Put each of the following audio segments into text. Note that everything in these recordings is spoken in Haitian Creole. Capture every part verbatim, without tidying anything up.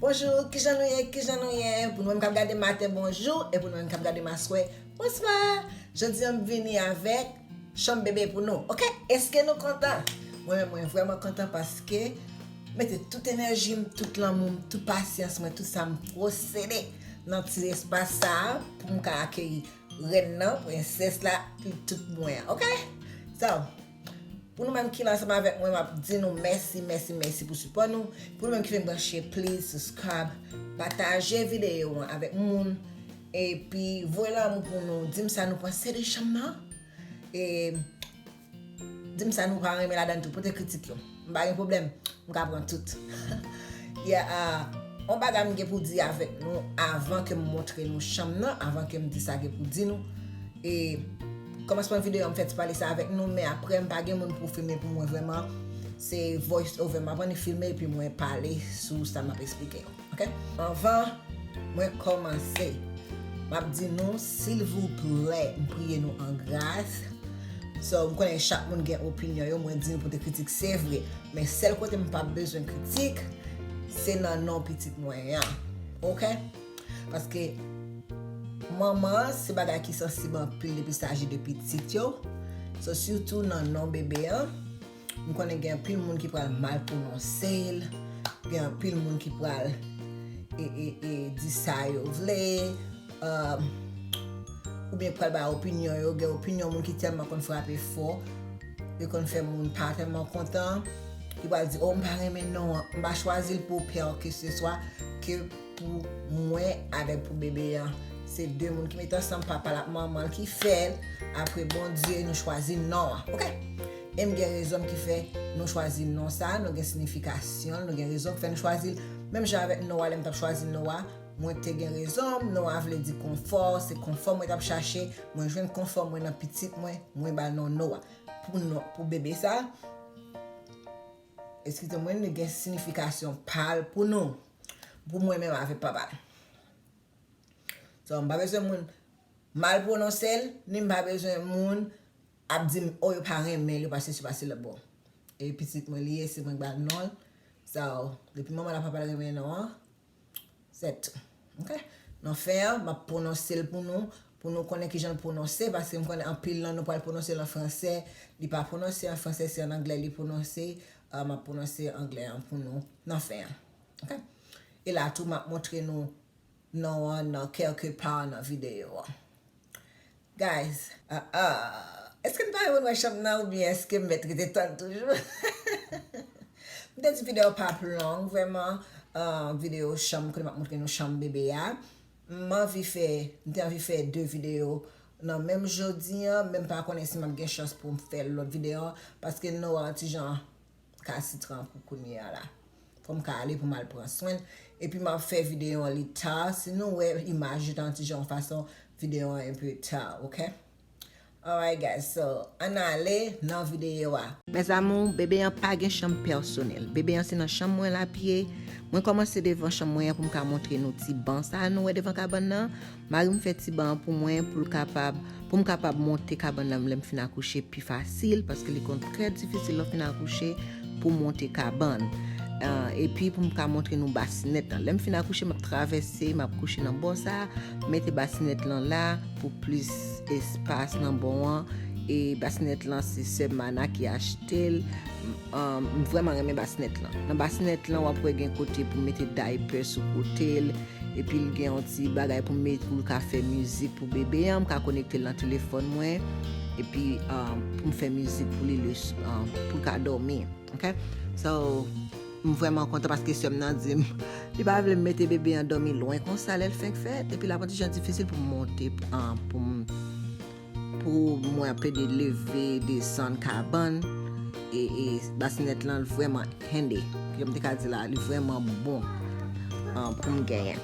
Bonjou, kijan nou ye, kijan nou ye? Pou nou menm k ap gade maten, bonjou, e pou nou menm k ap gade m aswè, bonswa. Jodi a m vini avèk chanm bebe pou nou, oke? Èske nou kontan? Mwen menm, mwen vrèman kontan paske m mete tout enèji m, tout lanmou m, tout pasyans mwen, tout sa m posede nan ti espas sa a pou m ka akeyi rèn nan, prensès la, li tout mwen an, oke? So, pou nou menm ki la ansanm avèk mwen, m ap di nou mèsi, mèsi, mèsi pou sipò nou. Pou nou menm ki vin branche, please subscribe, pataje videyo an avèk moun, epi voye lanmou pou nou, di m sa nou panse de chanm nan. E di m sa nou pa renmen ladan tou, pote kritik yo. M pa gen pwoblèm, m ka pran tout. Yeah, ah, yon bagay m gen pou di avèk nou avan ke m montre nou chanm nan, avan ke m di sa gen pou di nou. E kòmansman videyo a m fè ti pale sa avèk nou, men apre m pa gen moun pou filme pou mwen vrèman. Se voice over, m aprann filme epi mwen pale sou sa m ap eksplike yo. Oke? Anvan mwen kòmanse, m ap di nou, silvouplè, m priye nou an gras. So, m konnen chak moun gen opinyon yo, mwen di nou pote kritik, se vre. Men sèl kote m p ap bezwen kritik, se nan non pitit mwen an. Oke? Paske manman an, se bagay ki sansib anpil depi saji de pitit yo. So, sitou nan non bebe an. M konnen gen anpil moun ki pral mal pwononse l, gen anpil moun ki pral e, e, e, di sa yo vle, um, oubyen pral bay opinyon yo. Gen opinyon moun ki tèlman konn frape fò, yo konn fè moun pa tèlman kontan. Li pral di, "Oh, m pa renmen non an, m pa chwazi l pou pè keseswa ke pou mwen avèk pou bebe an." Se de moun ki met ansanm, papa l ak manman l ki fè l. Apre Bondye, nou chwazi non an. Oke? E m gen rezon m ki fè nou chwazi non sa, nou gen sinifikasyon l, nou gen rezon k fè nou chwazi l. Menm jan avèk Noah, lè m t ap chwazi Noah, mwen te gen rezon m, Noah vle di konfò, se konfò mwen t ap chache, mwen jwenn konfò mwen nan pitit mwen, mwen ba l non Noah. Pou non, pou bebe sa, eskize mwen, li gen sinifikasyon pa l pou nou. Pou mwen menm avèk papa l. So, m pa bezwen moun mal pwononse l, ni m pa bezwen moun ap di m, "Oh, yo pa renmen l, yo pa sesi, pa sela." Bon, e pitit mwen li ye, se mwen k ba l non l. So, depi manman l ak papa l renmen non an, se tou. Oke? Nan fen an, m ap pwononse l pou nou, pou nou konnen kijan l pwononse, paske m konnen anpil nan nou pral pwononse l an fransè, li pa pwononse an fransè, se an anglè li pwononse, ah, m ap pwononse anglè an pou nou nan fen an. Oke? E la tou, m ap montre nou non an nan kèlke pa nan videyo an. Guys, ah, ah, èske n pa renmen wè chanm nan oubyen èske m mèt rete tann toujou? M te di videyo pa p long, vrèman, ah, videyo chanm, kote m ap montre nou chanm bebe a. M anvi fè, m te anvi fè de videyo nan menm jodi an, men m pa konnen si m ap gen chans pou m fè lòt videyo an, paske Noah ti jan kalsitran pou kounye a la. Fò m ka ale pou m al pran swen l. Epi m ap fè videyo an li ta. Si nou wè imaj yo ta yon ti jan yon fason, videyo an enpe ta, oke? Alright guys, so, ann ale nan videyo a. Mes amours, bebe an pa gen chanm pèsonèl. Bebe an se nan chanm mwen l ap ye. Mwen kòmanse devan chanm mwen an pou m ka montre nou ti ban sa a nou wè devan kabann nan. Mari m fè ti ban an pou mwen, pou l kapab, pou m kapab monte kabann nan lè m fin akouche pi fasil, paske li konn trè difisil lè w fin akouche pou w monte kabann. Ah, epi pou m ka montre nou basinèt lan. Lè m fin akouche, m ap travèse, m ap kouche nan bò sa a, m mete basinèt lan la pou plis espas nan bò an. E basinèt lan, se sè Mana ki achte l. M, ah, m vrèman renmen basinèt lan. Nan basinèt lan, w ap wè gen kote pou mete daypè sou kote l. Epi l gen yon ti bagay pou m met pou l ka fè mizik pou bebe an. M ka konekte l nan telefòn mwen. Epi, ah, pou m fè mizik pou li, le, ah, pou l ka dòmi. Oke? So, m vrèman kontan paske sè m nan di m, li pa vle m mete bebe an dòmi lwen konsa lè l fenk fèt. Epi l ap yon ti jan difisil pou m monte, ah, pou m pou mwen ap plede leve, desann kabann, e, e basinèt lan vrèman hande. Jan m te ka di la, li vrèman bon, ah, pou m genyen.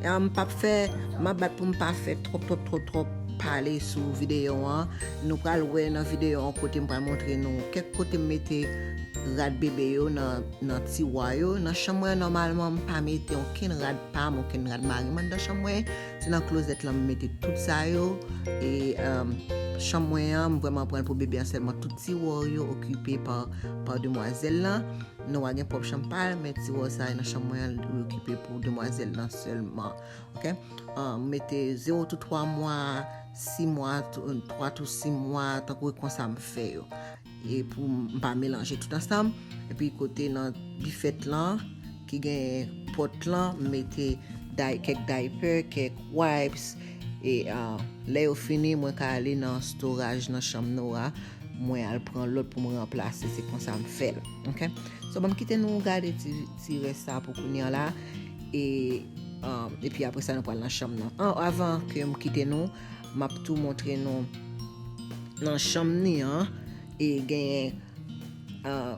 Ah, m p ap fè, m ap bat pou m pa fè twòp, twòp, twòp, twòp pale sou videyo an. Nou pral wè nan videyo an kote m pral montre nou kèk kote m mete rad bebe yo nan, nan tiwa yo. Nan chanm mwen, nòmalman, m pa mete okenn rad pa m, okenn rad mari m anndan chanm mwen. Se nan klozèt lan m mete tout sa yo. E, um, chanm mwen an, m vrèman pran l pou bebe an sèlman. Tout tiwa yo okipe pa, pa demwazèl lan. Nora gen pwòp chanm pa l, men tiwa sa nan chanm mwen an, li okipe pou demwazèl lan sèlman. Ok? Ah, m mete zewo tou twa mwa, sis mwa, tou- twa tou sis mwa, tankou e konsa m fè yo. E pou m pa melanje tout ansanm. Epi kote nan bifèt lan, ki gen pòt lan, m mete day, kèk diaper, kèk wipes. E ah, lè yo fini, mwen ka ale nan storage nan chanm Nora. Mwen al pran lòt pou m ranplase. Se konsa m fè l. Ok? So, ban m kite nou gade ti, ti rès sa pou kounye a la. E, um, epi apre sa, nou pral nan chanm nan. An, avan ke m kite nou, m ap tou montre nou nan chanm ni an. E genyen, uh,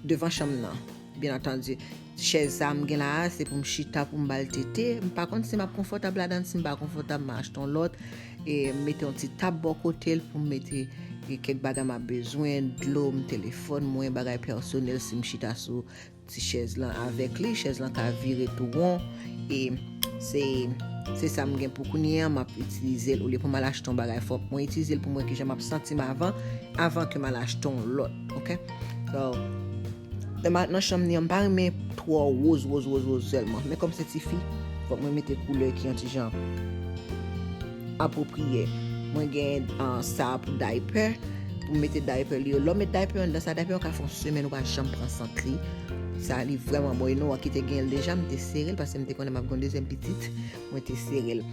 devan chanm nan, byen antandi. Chèz sa m gen la a, se pou m chita, pou m ba l tete. M pa konn si m ap konfòtab ladan l, si m pa konfòtab, m achte yon lòt. E m mete yon ti tab bò kote l pou m mete, e, kèk bagay m ap bezwen, dlo m, telefòn mwen, bagay pèsonèl, si m chita sou ti chèz lan avèk li, chèz lan ka vire tou won. E se, se sa m gen pou kounye a, m ap itilize l. Olye pou m al achte yon bagay, fòk mwen itilize l pou m wè kijan m ap santi m avan, avan ke m al achte yon lòt. Ok? So, nan ma- nan chanm ni an, m pa renmen twò woz, woz, woz, woz sèlman. Men kòm se tifi, fòk mwen mete koulè ki yon ti jan apwopriye. Mwen gen, ah, sa pou diaper, pou m mete diaper li yo. Lè w met diaper anndan sa, diaper yo ka fè yon semèn ou pa janm pran sant li. Sa li vrèman bon. E Nora ki te gen l deja, m te sere l paske m te konnen m ap gen yon dezyèm pitit. Mwen te sere l.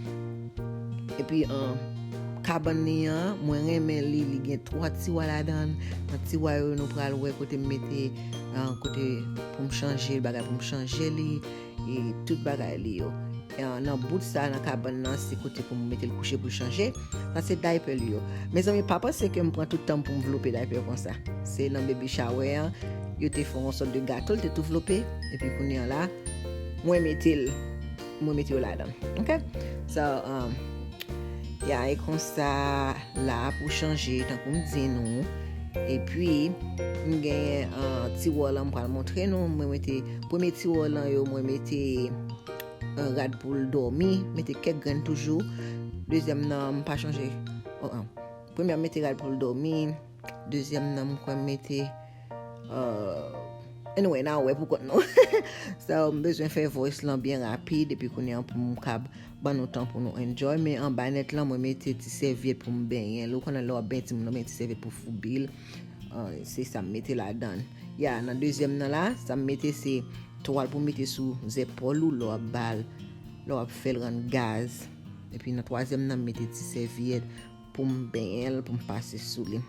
Epi, ah, kabann li an, mwen renmen li, li gen twa tiwa ladan l. Nan tiwa yo, nou pral wè kote m mete, ah, kote pou m chanje, bagay pou m chanje li, e tout bagay li yo. E, ah, nan bout sa, nan kabann nan, se kote pou m mete l kouche pou l chanje. Sa se diaper li yo. Mezanmi, pa panse ke m pran tout tan m pou m vlope diaper konsa. Se nan baby shower an, yo te fè yon sòt de gato, l te tou vlope, epi kounye a la, mwen mete l, mwen mete yo ladan. Ok? So, um, ya, e konsa la pou chanje, tankou m di nou. Epi, m gen, ah, tiwa lan m pral montre nou. Mwen mete, premye tiwa lan yo, mwen mete, ah, rad pou l dòmi, mete kèk grenn toujou. Dezyèm nan, m pa chonje. Oh, ah. Premye, m mete rad pou l dòmi. Dezyèm nan, m kwè m mete, ah, anyway, n a wè pou kont nou. So, m bezwen fè voice lan byen rapid, epi kounye a pou m kab ban nou tan pou nou enjoy. Men anba nèt lan, mwen mete ti sèvyèt pou m benyen l. Ou konnen lè w ap benyen timoun nan, benyen ti sèvyèt pou foubi l. Ah, se sa m mete ladan l. Ya, nan dezyèm nan la, sa m mete se twal pou mete sou zèpòl ou lè w ap ba l, lè w ap fè l rann gaz. Epi nan twazyèm nan, m mete ti sèvyèt pou m benyen l, pou m pase sou li.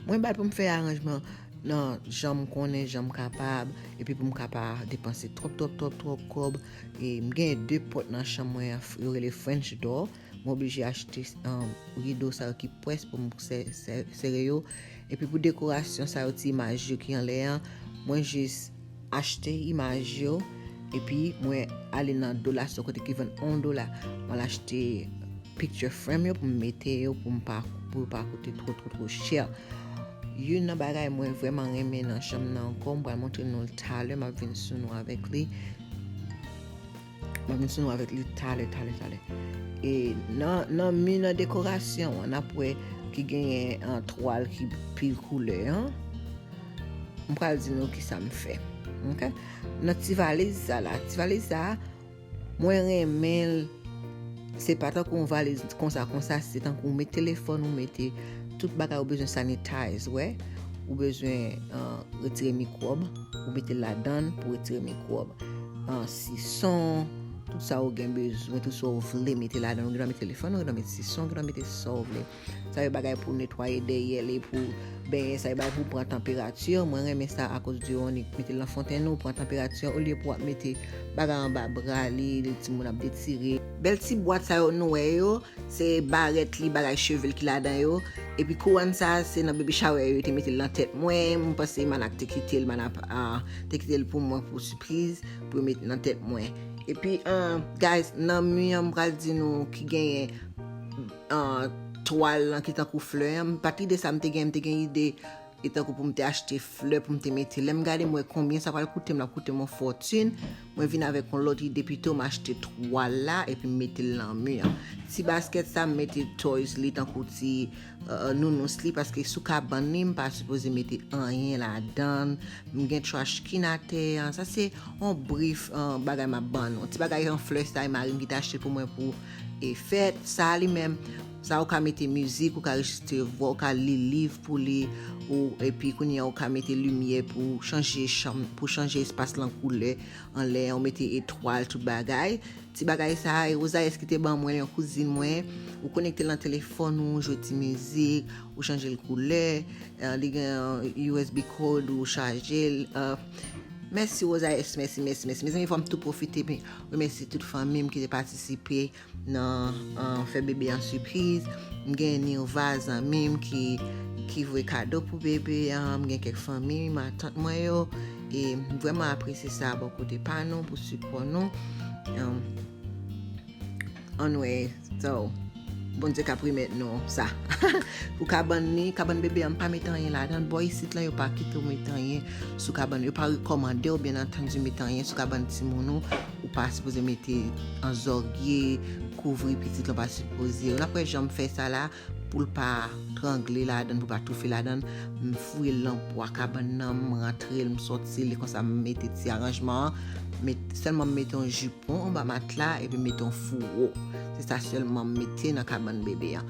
Mwen ba l pou m fè aranjman nan jan m konnen, jan m kapab, epi pou m ka pa depanse twòp, twòp, twòp, twòp kòb. E m gen de pòt nan chanm mwen an, yo rele French door. Mwen oblije achte, um, rido sa yo ki pwès pou m sè-, sè-, sere yo. Epi pou dekorasyon sa yo, ti imaj yo ki anlè an, mwen jis achte imaj yo, epi mwen ale nan Dollar Store kote ki vann yon dola. Mwen al achte picture frame yo pou m mete yo, pou m pa, pou yo pa koute twò, twò, twò chè. Youn nan bagay mwen vrèman renmen nan chanm nan ankò, m pral montre nou l talè, m ap vin sou nou avèk li. M ap vin sou nou avèk li talè, talè, talè. E nan, nan mi nan dekorasyon an, n ap wè ki genyen, ah, twal ki pil koulè an. M pral di nou kisa m fè. Ok? Nan ti valiz sa la, ti valiz sa, mwen renmen l. Se pa tankou yon valiz konsa, konsa, se tankou w met telefòn, ou mete tout bagay ou bezwen sanitize, wè. Ou bezwen, ah, retire mikwòb, ou mete l ladan l pou retire mikwòb. Ah, sison, tout sa ou gen bezwen, tout sa ou vle mete ladan l. Ou gen dwa mete telefòn, ou gen dwa mete sison, ou gen dwa mete sa ou vle. Sa yo bagay pou netwaye dèyè li, pou benyen, sa yo bagay pou pran tanperati. Mwen renmen sa akoz de yon, ou mete l nan fontenn ou, pran tanperati, olye pou w ap mete bagay anba bra li, lè timoun ap detire. Bèl ti bwat sa yo nou wè yo, se barèt li, bagay cheve l ki ladan yo. Epi kouwòn sa, se nan baby shower yo te mete l nan tèt mwen. Mwen panse Manak te kite l, Manak, ah, te kite l pou mwen pou sipriz, pou yo met nan tèt mwen. Epi, ah, guys, nan mi an, m pral di nou ki genyen, ah, twal lan ki tankou flè an. M pa t lide sa m te gen, m te gen ide E tankou pou m te achte flè pou m te mete. Lè m gade, m wè konbyen sa pral koute m, l ap koute m yon fòtin. Mwen vin avèk yon lòt ide pito, m achte twal la epi m mete l nan mi an. Ti baskèt sa, m mete toys li tankou ti, euh, nounous li, paske sou kabann li, m pa sipoze mete anyen ladan l. M gen trash can atè an. Sa se yon brif, euh, bagay m ap ban nou. Ti bagay an flè sa, e mari m ki te achte pou mwen pou, e, fèt. Sa li menm, sa ou ka mete mizik, ou ka anrejistre vwa, ou ka li liv pou li, ou, epi kounye a ou ka mete limyè pou chanje chanm, pou chanje espas lan koulè, anlè, ou mete etwal, tout bagay. Ti bagay sa, e Rosaès ki te ban mwen l, yon kouzin mwen. Ou konekte l nan telefòn ou, jwe ti mizik, ou chanje l koulè, eh, li gen U S B code, ou chaje l. Eh, mèsi Rosaès, mèsi, mèsi, mèsi. Mezanmi, fò m tou pwofite, men remèsye tout fanmi m ki te patisipe nan, eh, fè bebe an sipriz. M gen Nirva, zanmi m, ki, ki voye kado pou bebe an. M gen kèk fanmi, matant mwen yo. E m vrèman apresye sa bò kote pa nou pou sipò nou. Em, ann wè, so, Bondye k ap remèt nou sa. Pou kabann li, kabann bebe an, m pa met anyen ladan. Bò isit lan, yo pa kite w met anyen sou kabann. Yo pa rekòmande w, byen antandi, met anyen sou kabann timoun ou. Ou pa sipoze mete an zòrye, kouvri pitit lan, pa sipoze. N ap wè jan m fè sa la, pou l pa trangle ladan, pou l pa toufe ladan. M fouye l nan bwa kabann nan, m rantre l, m sòti l, e konsa m mete ti aranjman an. Met, sèlman m mete yon jipon anba matla, epi m mete yon fouwo. Se sa sèlman m mete nan kabann bebe an.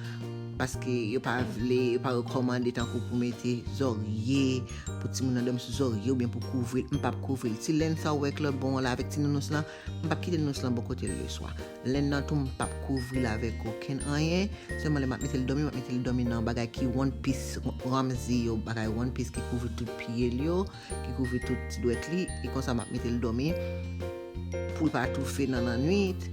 Paske yo pa vle, yo pa rekòmande tankou pou mete zòrye, pou timoun nan dòmi sou zòrye oubyen pou kouvri l. M p ap kouvri l. Ti lenn sa ou wè Claude ban w la avèk ti nounous lan, m p ap kite nounous lan bò kote l leswa. Lenn nan tou, m p ap kouvri l avèk okenn anyen. Sèlman lè m ap mete l dòmi, m ap mete l dòmi nan bagay ki one piece, Ramsey yo, bagay one piece ki kouvri tout pye l yo, ki kouvri tout ti dwèt li, e konsa m ap mete l dòmi pou l pa toufe nan lannwit.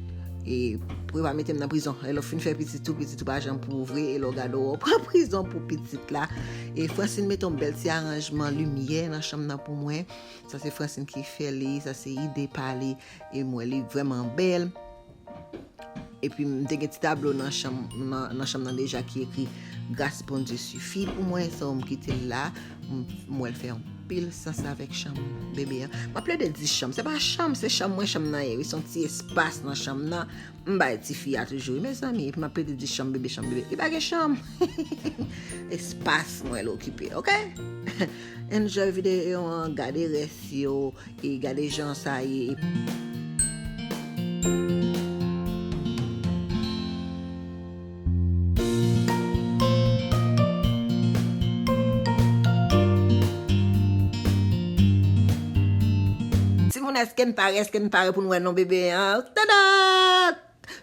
E pou yo pa mete m nan prizon. Lè w fin fè pitit ou, pitit ou pa janm pou ou vre, e lè w gade w pran prizon pou pitit la. E Francine mete yon bèl ti aranjman limyè nan chanm nan pou mwen. Sa se Francine ki fè li, sa se ide pa li, e m wè li vrèman bèl. Epi m te gen ti tablo nan chanm, nan, nan chanm nan deja ki ekri Gras Bondye sifi pou mwen, so m kite l la. M, m wè l fè anpil sans avèk chanm bebe an. M ap plede di chanm, se pa chanm, se chanm mwen, chanm nan ye wi, se yon ti espas nan chanm nan. M bay tifi a toujou wi, mezanmi, epi m ap plede di chanm bebe, chanm bebe. Li pa gen chanm. Espas mwen l okipe, oke? Enjoy videyo an, gade rès yo, e gade jan sa ye. Timoun, èske n pare, èske n pare pou n wè non bebe an? Tada!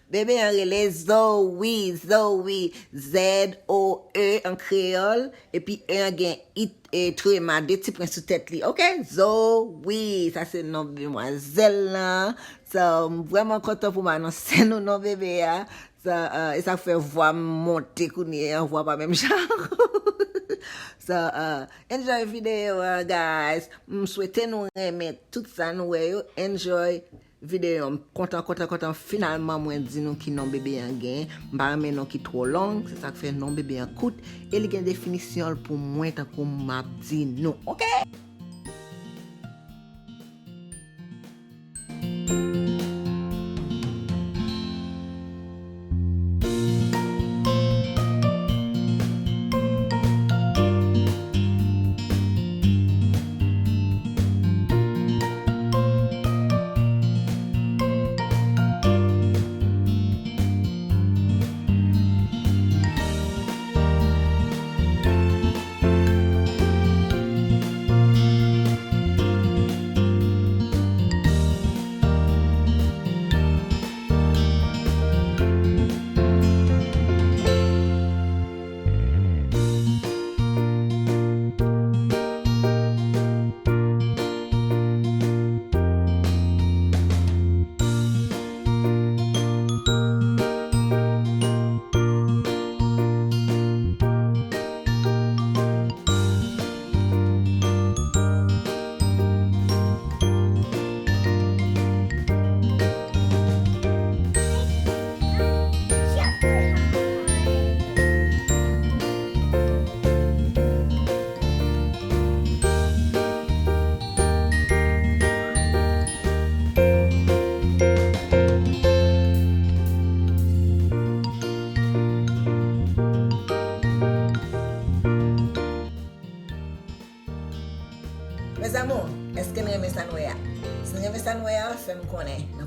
Bebe an rele Zoe, Zoe, Z O E an kreyòl, epi E an gen it, e trema, de ti pwen sou tèt li, oke? Zoe, sa se non demwazèl lan. So, m vrèman kontan pou m anonse nou non bebe a. So, uh, e sa k fè vwa m monte kounye a, vwa pa menm jan. So, uh, enjoy videyo a, guys. M swete nou renmen tout sa nou wè yo. Enjoy videyo. M kontan, kontan, kontan. Finalman, mwen di nou ki non bebe an gen. M pa renmen non ki twò long. Se sa k fè non bebe an kout. E li gen definisyon l pou mwen tankou m ap di nou. Oke?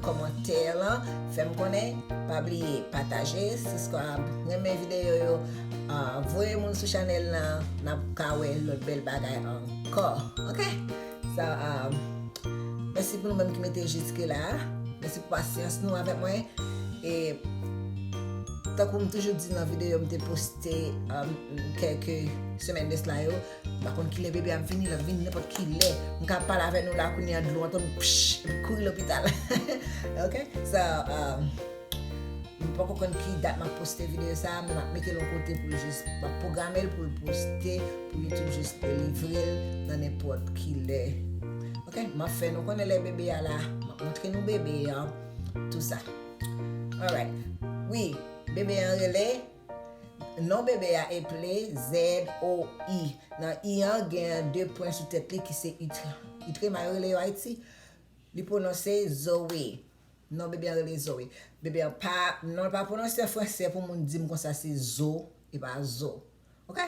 kòmantè lan, fè m konnen, pa bliye pataje, subscribe, renmen videyo yo, ah, voye moun sou chanèl lan, n ap ka wè lòt bèl bagay ankò. Ok? So, ah, mèsi pou nou menm ki mete jiske la. Mèsi pou pasyans nou avèk mwen. E tankou m toujou di nan videyo m te poste, um, kèlke semèn de sla yo, m pa konn kilè bebe ap vini, l ap vini nenpòt kilè. M ka pale avèk nou la kounye a, dlo an tonbe, psh, epi kouri lopital. Ok? So, um, m poko konn ki dat m ap poste videyo sa, men m ap mete l yon kote pou l jis, m ap pwograme l pou l poste, pou YouTube jis delivre l nan nenpòt kilè. Ok? M ap fè nou konnen lè bebe a la, m ap montre nou bebe a, tou sa. Alright. Wi, bebe an rele, non bebe a eple Z O E. Nan I an gen de pwen sou tèt li ki se I, I trema yo rele yo Ayiti. Li pwononse Zoe. Non bebe an rele Zoe. Bebe an pa, non l pa pwononse an fransè pou moun di m konsa se zo, e pa zo. Ok?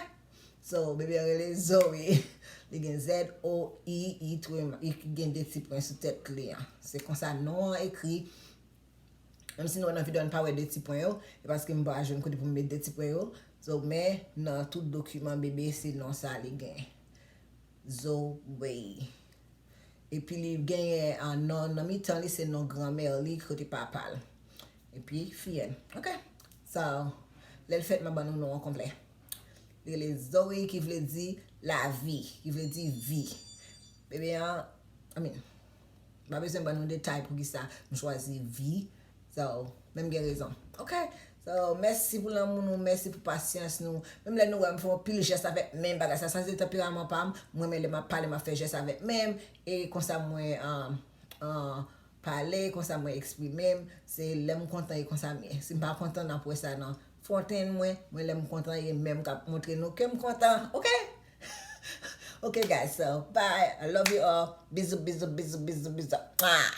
So, bebe an rele Zoe. Li gen Z O E, I trema, I gen de ti pwen sou tèt li an. Se konsa non an ekri. Menm si nou wè nan videyo a n pa wè de ti pwen yo, e paske m pa jwenn kote pou m met de ti pwen yo. So, men nan tout dokiman bebe se non sa li gen. Zoe. Epi li genyen an non, nan mitan li se non granmè li kote papa l. Epi fiyèl. Ok? So, lè l fèt m a ban nou non an konplè. Li rele Zoe ki vle di lavi, ki vle di vi. Bebe an, I mean, m pa bezwen ban nou detay poukisa m chwazi vi. So, men m gen rezon. Ok? So, mèsi pou lanmou nou, mèsi pou pasyans nou. Menm lè nou wè m fè yon pil jès avèk men m, bagay sa, sa se tanperaman pa m. Mwen, men lè m ap pale, m ap fè jès avèk men m. E konsa mwen, um, um, pale, konsa mwen eksprime m. Se lè m kontan e konsa m ye. Si m pa kontan, n ap wè sa nan fontenn mwen. Mwen, lè m kontan, e men m k ap montre nou ke m kontan. Ok? Ok, guys, so, bye. I love you all. Bizou, bizou, bizou, bizou, bizou. Mwah!